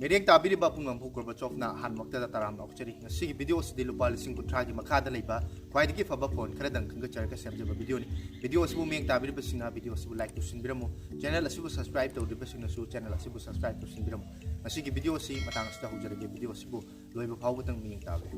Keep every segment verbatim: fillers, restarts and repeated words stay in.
ꯃꯤꯠꯌꯦꯡ ꯇꯥꯕꯤꯔꯤꯕ ꯄꯨꯝꯅꯃꯛꯄꯨ ꯒꯣꯔꯕꯥꯆꯣꯞꯅ ꯑꯍꯥꯟꯕꯃꯛꯇꯗ ꯇꯔꯥꯝꯅ ꯑꯣꯛꯆꯔꯤ꯫ ꯉꯁꯤꯒꯤ ꯚꯤꯗꯤꯑꯣ ꯑꯁꯤꯗꯤ ꯂꯨꯄꯥ ꯂꯤꯁꯤꯡ ꯀꯨꯟꯊ꯭ꯔꯥꯒꯤ ꯃꯈꯥꯗ ꯂꯩꯕ ꯈ꯭ꯋꯥꯏꯗꯒꯤ ꯐꯕ ꯐꯣꯟ ꯈꯔꯗꯪ ꯈꯟꯒꯠꯆꯔꯒ ꯁꯦꯝꯖꯕ ꯚꯤꯗꯤꯑꯣꯅꯤ꯫ ꯚꯤꯗꯤꯑꯣ ꯑꯁꯤꯕꯨ ꯃꯤꯠꯌꯦꯡ ꯇꯥꯕꯤꯔꯤꯕꯁꯤꯡꯅ ꯚꯤꯗꯤꯑꯣ ꯑꯁꯤꯕꯨ ꯂꯥꯏꯛ ꯇꯧꯁꯤꯟꯕꯤꯔꯝꯃꯨ꯫ ꯆꯦꯅꯦꯜ ꯑꯁꯤꯕꯨ ꯁꯕꯁꯀ꯭ꯔꯥꯏꯕ ꯇꯧꯗ꯭ꯔꯤꯕꯁꯤꯡꯅꯁꯨ ꯆꯦꯅꯦꯜ ꯑꯁꯤꯕꯨ ꯁꯕꯁꯀ꯭ꯔꯥꯏꯕ ꯇꯧꯁꯤꯟꯕꯤꯔꯝꯃꯨ꯫ ꯉꯁꯤꯒꯤ ꯚꯤꯗꯤꯑꯣ ꯑꯁꯤ ꯃꯇꯥꯡ ꯑꯁꯤꯗ ꯍꯧꯖꯔꯒꯦ꯫ ꯚꯤꯗꯤꯑꯣ ꯑꯁꯤꯕꯨ ꯂꯣꯏꯕ ꯐꯥꯎꯕꯗꯪ ꯃꯤꯠꯌꯦꯡ ꯇꯥꯕꯤꯌꯨ꯫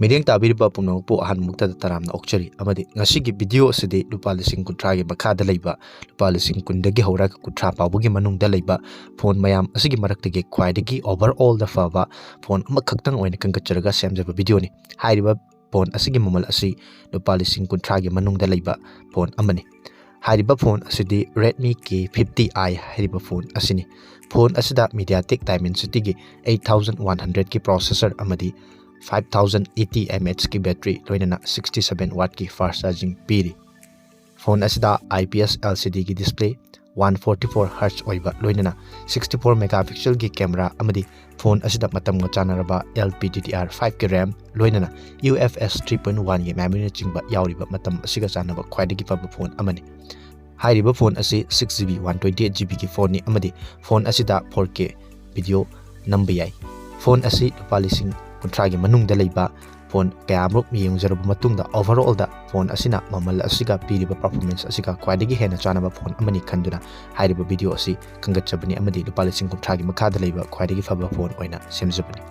ꯃꯤꯠꯌꯦꯡ ꯇꯥꯕꯤꯔꯤꯕ ꯄꯨꯝꯅꯃꯛꯄꯨ ꯑꯍꯥꯟꯕꯃꯛꯇꯗ ꯇꯔꯥꯝꯅ ꯑꯣꯛꯆꯔꯤ, ꯑꯃꯗꯤ ꯉꯁꯤꯒꯤ ꯚꯤꯗꯤꯑꯣ ꯑꯁꯤꯗꯤ ꯂꯨꯄꯥ ꯂꯤꯁꯤꯡ ꯀꯨꯟꯊ꯭ꯔꯥꯒꯤ ꯃꯈꯥꯗ ꯂꯩꯕ, ꯂꯨꯄꯥ ꯂꯤꯁꯤꯡ ꯀꯨꯟꯗꯒꯤ ꯍꯧꯔꯒ ꯀꯨꯟꯊ꯭ꯔꯥ ꯐꯥꯎꯕꯒꯤ ꯃꯅꯨꯡꯗ ꯂꯩꯕ ꯐꯣꯟ ꯃꯌꯥꯝ ꯑꯁꯤꯒꯤ ꯃꯔꯛꯇꯒꯤ ꯈ꯭ꯋꯥꯏꯗꯒꯤ overall ꯗ ꯐꯕ ꯐꯣꯟ ꯑꯃꯈꯛꯇꯪ ꯑꯣꯏꯅ ꯈꯟꯒꯠꯆꯔꯒ ꯁꯦꯝꯖꯕ ꯚꯤꯗꯤꯑꯣꯅꯤ꯫ ꯍꯥꯏꯔꯤꯕ ꯐꯣꯟ ꯑꯁꯤꯒꯤ ꯃꯃꯜ ꯑꯁꯤ ꯂꯨꯄꯥ ꯂꯤꯁꯤꯡ ꯀꯨꯟꯊ꯭ꯔꯥꯒꯤ ꯃꯅꯨꯡꯗ ꯂꯩꯕ ꯐꯣꯟ ꯑꯃꯅꯤ꯫ ꯍꯥꯏꯔꯤꯕ ꯐꯣꯟ ꯑꯁꯤꯗꯤ Redmi K fifty i ꯍꯥꯏꯔꯤꯕ ꯐꯣꯟ ꯑꯁꯤꯅꯤ꯫ ꯐꯣꯟ ꯑꯁꯤꯗ MediaTek Dimensity ꯒꯤ eight thousand one hundred ꯀꯤ processor ꯑꯃꯗꯤ five thousand eighty mAh ꯀꯤ battery, ꯂꯣꯏꯅꯅ sixty seven watt ꯀꯤ fast charging ꯄꯤꯔꯤ꯫ ꯐꯣꯟ ꯑꯁꯤꯗ IPS LCD ꯒꯤ display, one forty four hertz ꯑꯣꯏꯕ, ꯂꯣꯏꯅꯅ sixty four megapixel ꯒꯤ camera ꯑꯃꯗꯤ ꯐꯣꯟ ꯑꯁꯤꯗ ꯃꯇꯝꯒ ꯆꯥꯟꯅꯔꯕ LPDDR five ꯀꯤ RAM, ꯂꯣꯏꯅꯅ UFS three point one ꯒꯤ memory ꯅꯆꯤꯡꯕ ꯌꯥꯎꯔꯤꯕ ꯃꯇꯝ ꯑꯁꯤꯒ ꯆꯥꯟꯅꯕ ꯈ꯭ꯋꯥꯏꯗꯒꯤ ꯐꯕ ꯐꯣꯟ ꯑꯃꯅꯤ꯫ ꯍꯥꯏꯔꯤꯕ ꯐꯣꯟ ꯑꯁꯤ six GB, one twenty eight GB ꯒꯤ ꯐꯣꯟꯅꯤ ꯑꯃꯗꯤ ꯐꯣꯟ ꯑꯁꯤꯗ four K video ꯅꯝꯕ ꯌꯥꯏ꯫ ꯐꯣꯟ ꯑꯁꯤ ꯂꯨꯄꯥ ꯂꯤꯁꯤꯡ ꯀꯨꯟꯊ꯭ꯔꯥꯒꯤ ꯃꯅꯨꯡꯗ ꯂꯩꯕ ꯐꯣꯟ ꯀꯌꯥꯃꯔꯨꯛ ꯌꯦꯡꯖꯔꯕ ꯃꯇꯨꯡꯗ, overall ꯗ ꯐꯣꯟ ꯑꯁꯤꯅ ꯃꯃꯜ ꯑꯁꯤꯒ ꯄꯤꯔꯤꯕ performance ꯑꯁꯤꯒ ꯈ꯭ꯋꯥꯏꯗꯒꯤ ꯍꯦꯟꯅ ꯆꯥꯟꯅꯕ ꯐꯣꯟ ꯑꯃꯅꯤ ꯈꯟꯗꯨꯅ ꯍꯥꯏꯔꯤꯕ ꯚꯤꯗꯤꯑꯣ ꯑꯁꯤ ꯈꯟꯒꯠꯆꯕꯅꯤ ꯑꯃꯗꯤ ꯂꯨꯄꯥ ꯂꯤꯁꯤꯡ ꯀꯨꯟꯊ꯭ꯔꯥꯒꯤ ꯃꯈꯥꯗ ꯂꯩꯕ ꯈ꯭ꯋꯥꯏꯗꯒꯤ ꯐꯕ ꯐꯣꯟ ꯑꯣꯏꯅ ꯁꯦꯝꯖꯕꯅꯤ꯫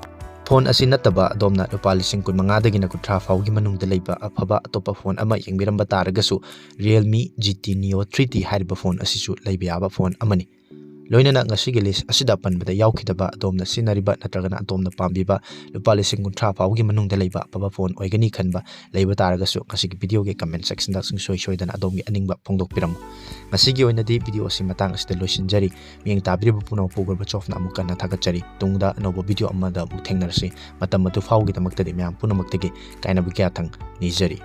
ꯐꯣꯟ ꯑꯁꯤ ꯅꯠꯇꯕ ꯑꯗꯣꯝꯅ ꯂꯨꯄꯥ ꯂꯤꯁꯤꯡ ꯀꯨꯟꯃꯉꯥꯗꯒꯤꯅ ꯀꯨꯟꯊ꯭ꯔꯥ ꯐꯥꯎꯒꯤ ꯃꯅꯨꯡꯗ ꯂꯩꯕ ꯑꯐꯕ ꯑꯇꯣꯞꯄ ꯐꯣꯟ ꯑꯃ ꯌꯦꯡꯕꯤꯔꯝꯕ ꯇꯥꯔꯒꯁꯨ, Realme GT Neo three T ꯍꯥꯏꯔꯤꯕ ꯐꯣꯟ ꯑꯁꯤꯁꯨ ꯂꯩꯕ ꯌꯥꯕ ꯐꯣꯟ ꯑꯃꯅꯤ꯫ ꯂꯣꯏꯅꯅ ꯉꯁꯤꯒꯤ list ꯑꯁꯤꯗ ꯄꯟꯕꯗ ꯌꯥꯎꯈꯤꯗꯕ ꯑꯗꯣꯝꯅ ꯁꯤꯖꯤꯟꯅꯔꯤꯕ ꯅꯠꯇ꯭ꯔꯒꯅ ꯑꯗꯣꯝꯅ ꯄꯥꯝꯕꯤꯕ ꯂꯨꯄꯥ ꯂꯤꯁꯤꯡ ꯀꯨꯟꯊ꯭ꯔꯥ ꯐꯥꯎꯒꯤ ꯃꯅꯨꯡꯗ ꯂꯩꯕ ꯑꯐꯕ ꯐꯣꯟ ꯑꯣꯏꯒꯅꯤ ꯈꯟꯕ ꯂꯩꯕ ꯇꯥꯔꯒꯁꯨ, ꯉꯁꯤꯒꯤ ꯚꯤꯗꯤꯑꯣꯒꯤ comment section ꯗ ꯁꯨꯡꯁꯣꯏ ꯁꯣꯏꯗꯅ ꯑꯗꯣꯝꯒꯤ ꯑꯅꯤꯡꯕ ꯐꯣꯡꯗꯣꯛꯄꯤꯔꯝꯃꯨ꯫ ꯉꯁꯤꯒꯤ ꯑꯣꯏꯅꯗꯤ ꯚꯤꯗꯤꯑꯣ ꯑꯁꯤ ꯃꯇꯥꯡ ꯑꯁꯤꯗ ꯂꯣꯏꯁꯤꯟꯖꯔꯤ꯫ ꯃꯤꯠꯌꯦꯡ ꯇꯥꯕꯤꯔꯤꯕ ꯄꯨꯝꯅꯃꯛꯄꯨ ꯒꯣꯔꯕꯥꯆꯣꯞꯅ ꯑꯃꯨꯛ ꯍꯟꯅ ꯊꯥꯒꯠꯆꯔꯤ꯫ ꯇꯨꯡꯗ ꯑꯅꯧꯕ ꯚꯤꯗꯤꯑꯣ ꯑꯃꯗ ꯑꯃꯨꯛ ꯊꯦꯡꯅꯔꯁꯤ꯫ ꯃꯇꯝ ꯑꯗꯨ ꯐꯥꯎꯒꯤꯗꯃꯛꯇꯗꯤ ꯃꯌꯥꯝ ꯄꯨꯝꯅꯃꯛꯇꯒꯤ ꯀꯥꯏꯅꯕ ꯀꯌꯥꯊꯪ ꯅꯤꯖꯔꯤ꯫